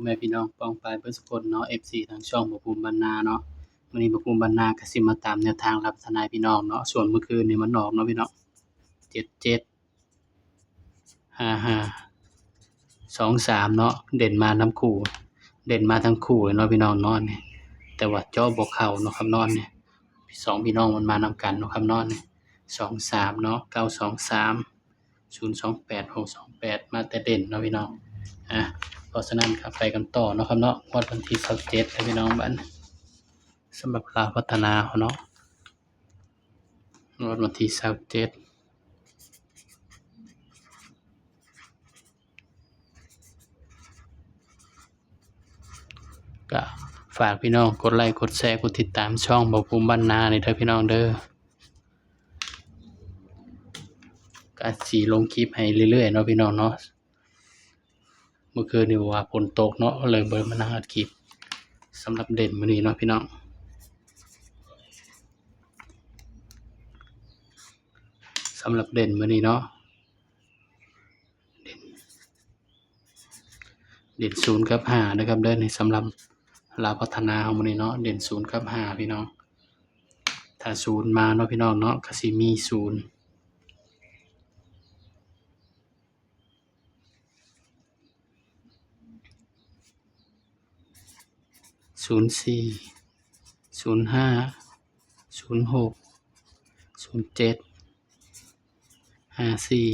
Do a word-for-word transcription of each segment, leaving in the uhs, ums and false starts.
แม่พี่น้องป้องปายเบิดสุคนเนาะ เอฟซี ทางช่องบ่าวภูมิบ้านนาเนาะ มื้อนี้บ่าวภูมิบ้านนาก็สิมาตามแนวทางรับทนายพี่น้องเนาะ ส่วนเมื่อคืนนี้มันออกเนาะพี่น้อง เจ็ดเจ็ด ห้าห้า สองสาม เนาะ เด่นมาทั้งคู่ เด่นมาทั้งคู่เลยเนาะพี่น้องเนาะนี่ แต่ว่าเจาะบ่เข้าเนาะครับเนาะนี่ สองพี่น้องมันมานำกันเนาะครับเนาะนี่ สองสาม เนาะ เก้าสองสาม ศูนย์สองแปด หกสองแปด มาแต่เด่นเนาะพี่น้อง อ่ะ เพราะฉะนั้นครับ ไปกันต่อเนาะครับเนาะ งวดวันที่ซาวเจ็ดนะพี่น้อง บัดนี้ สำหรับลาวพัฒนาเฮาเนาะ งวดวันที่ซาวเจ็ด ก็ฝากพี่น้องกดไลค์ กดแชร์ กดติดตามช่องบ่าวภูมิบ้านนานี่เด้อพี่น้องเด้อ ก็สิลงคลิปให้เรื่อยๆเนาะพี่น้องเนาะ เมื่อคืนนี้ว่าฝนตกเนาะ เลยบ่ได้มานั่งอัดคลิป สำหรับเด่นมื้อนี้เนาะพี่น้อง สำหรับเด่นมื้อนี้เนาะ เด่น เด่นศูนย์กับห้านะครับเด้อ นี่สำหรับลาวพัฒนาเฮามื้อนี้เนาะ เด่นศูนย์กับห้าพี่น้อง ถ้าศูนย์มาเนาะพี่น้องเนาะ ก็สิมีศูนย์ ศูนย์สี่ ศูนย์ห้า ศูนย์หก ศูนย์เจ็ด ห้าสี่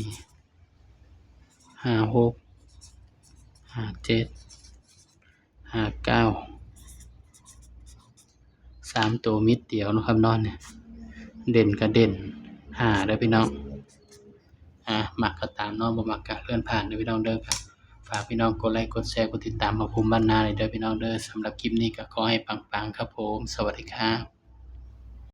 ห้าหก ห้าเจ็ด ห้าเก้า สามตัวเม็ดเดียวเนาะครับเนาะนี่ เด่นก็เด่นห้าเด้อพี่น้อง อ่ะ มักก็ตามเนาะ บ่มักก็เลื่อนผ่านเด้อพี่น้องเด้อ ฝากพี่น้องกดไลค์ กดแชร์ กดติดตามบ่าวภูมิบ้านนาเลยเด้อพี่น้องเด้อ สำหรับคลิปนี้ก็ขอให้ปังๆครับผม สวัสดีครับ